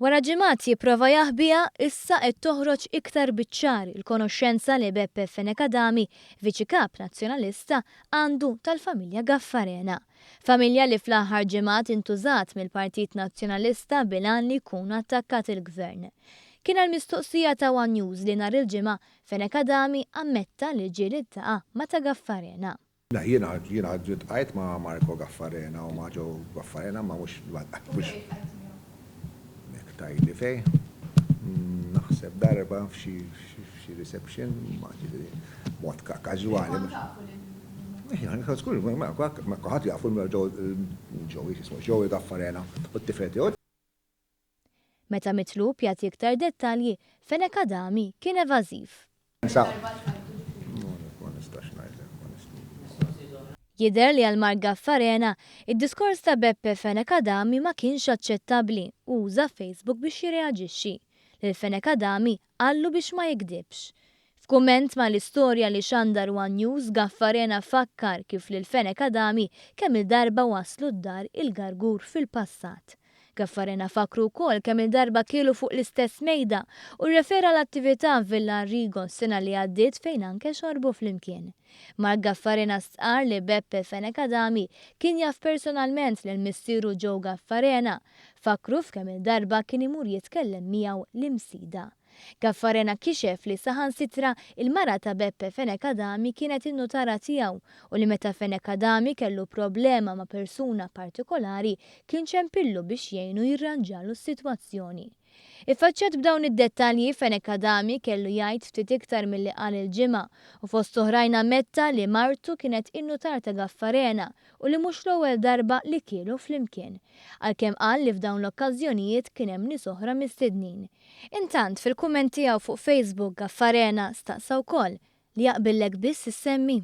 Wara ġimgħat jipprova jaħbiha, issa qed toħroġ iktar biċ-ċar il-konoxxenza li Beppe Fenech Adami, Viċi Kap Nazzjonalista, għandu tal-familja Gaffarena. Familja li fl-aħħar ġimgħat intużat mill-Partit Nazzjonalista bil-għan li jkun attakkat il-Gvern. Kien għal mistoqsija ta' one News li nhar il-Ġimgħa, Fenech Adami ammetta li ġieli ltaqa' ma' ta' Gaffarena. Le, jiena jiena ltqajt ma' Marco Gaffarena u ma' Joe Gaffarena ma mhux mhux Jekk tgħidli fejn. Naħseb darba f'xi f'xi reception ma ġifieri b'mod każwali mhux. Ejja, żgur, ma kulħadd jafu lil Joe Joey x'ismu Joey Gaffarena u t-tifel tiegħu. Meta mitlub jagħti iktar dettalji, Fenech Adami kien evażiv. Jidher li għal Mark Gaffarena, id-diskors ta' Beppe Fenech Adami ma kienx aċċettabbli u uża Facebook biex jirreaġixxi. Lil Fenech Adami qallu biex ma jigdibx. F'kumment mal-istorja li xandar one News, Gaffarena fakkar kif lil Fenech Adami kemm-il darba waslu d-dar il-Gargur fil-passat. Gaffarena fakkru wkoll kemm-il darba kielu fuq l-istess mejda u rrefera għal attività f'Villa Arrigo s-sena li għaddiet fejn anke xorbu flimkien. Mark Gaffarena stqarr li Beppe Fenech Adami kien jaf personalment lil missieru Joe Gaffarena. Fakkru f'kemm-il darba kien imur jitkellem miegħu l-Imsida. Gaffarena kixef li saħansitra il-mara ta' Beppe Fenech Adami kienet in-nutara tiegħu u li meta Fenech Adami kellu problema ma' persuna partikolari kien ċempillu biex jgħinu jirranġalu s-sitwazzjoni. Iffaċċjat b'dawn id-dettalji, Fenech Adami kellu jgħid ftit iktar milli qal il-Ġimgħa u fost oħrajn ammetta li martu kienet in-nutar ta' Gaffarena u li mhux l-ewwel darba li kielu flimkien. Għalkemm qal li f'dawn l-okkażjonijiet kien hemm nies oħra mistednin. Intant, fil-kumment tiegħu fuq Facebook, Gaffarena staqsa wkoll li jaqbillek biss issemmi.